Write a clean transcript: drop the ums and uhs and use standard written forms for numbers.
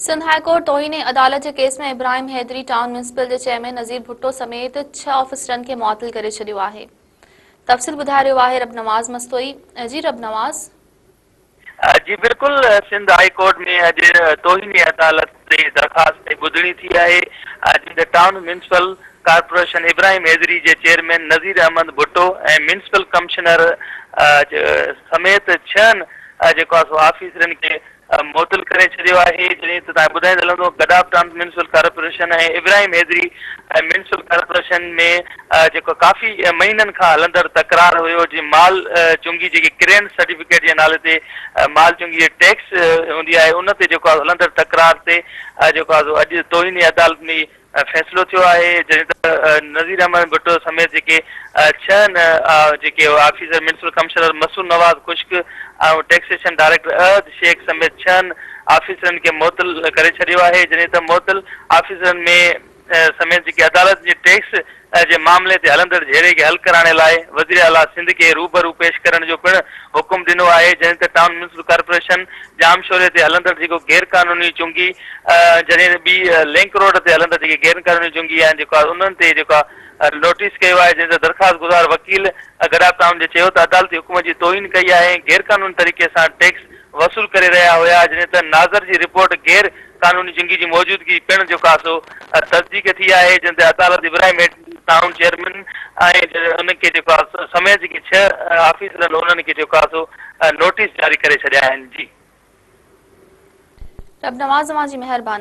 Sindh high court توهين عدالت جي ڪيس ۾ ابراهيم حيدري ٽائون ميونسپل جي چيئرمين نذير ڀٽو سميت ڇهه آفيسرن کي معطل ڪري ڇڏيو آهي. تفصيل ٻڌائي رهيو آهي رب نواز مستوئي. جي رب نواز. جي بلڪل سنڌ هاء ڪورٽ ۾ اڄ توهين عدالت جي درخواست تي ٻڌڻي ٿي آهي جنهن تي town municipal corporation Ibrahim Haideri جي chairman Nazir Ahmed Bhutto ۽ municipal commissioner سميت ڇهن جيڪو آهي سو آفيسرن کي معطل ڪري ڇڏيو آهي، جڏهن ته توهان کي ٻڌائيندو هلندو Gadap town municipal corporation ۽ Ibrahim Haideri municipal corporation ۾ جيڪو ڪافي مهينن کان هلندڙ تڪرار هيو جي مال چونگي جيڪي ڪرين سرٽيفڪيٽ جي نالي تي مال چونگي جي ٽيڪس هوندي آهي ان تي جيڪو هلندڙ تڪرار تي جيڪو اڄ توهين عدالت ۾ فيصلو ٿيو آهي جڏهن ته نذير احمد ڀٽو سميت جيڪي ڇهن جيڪي officer municipal commissioner Masood Nawaz Khushk ۽ taxation director Ahad Shaikh سميت ڇهن آفيسرن کي معطل ڪري ڇڏيو آهي جڏهن ته معطل آفيسرن ۾ سميت جيڪي عدالت جي ٽيڪس جي معاملي تي هلندڙ جهيڙي کي حل ڪرائڻ لاء وزير اعليٰ سنڌ کي روبرو پيش ڪرڻ جو پڻ حڪم ڏنو آهي جڏهن ته ٽائون ميونسپل ڪارپوريشن ڄامشوري تي هلندڙ جيڪو غير قانوني چونگي جڏهن ٻي لنڪ روڊ تي هلندڙ جيڪي غير قانوني چونگي آهن جيڪو آهي انهن تي جيڪو آهي نوٽيس ڪيو آهي جنهن تي درخواست گذار وڪيل گڏاپ ٽائون جي چيو ته عدالتي حڪم جي توهين ڪئي آهي ۽ غير قانوني طريقي سان ٽيڪس وصول ڪري رهيا هيا جڏهن ته ناظر جي رپورٽ غير قانوني چونگي جي موجودگي پڻ جيڪو آهي سو تصديق ٿي آهي جنهن تي عدالت ابراهيم هيڊ ٽائون چيئرمين ۽ انهن کي جيڪو آهي سميت جيڪي ڇهه آفيسر آهن انهن کي جيڪو آهي سو نوٽيس جاري ڪري ڇڏيا آهن جي. رب نواز اوهان جي مهرباني.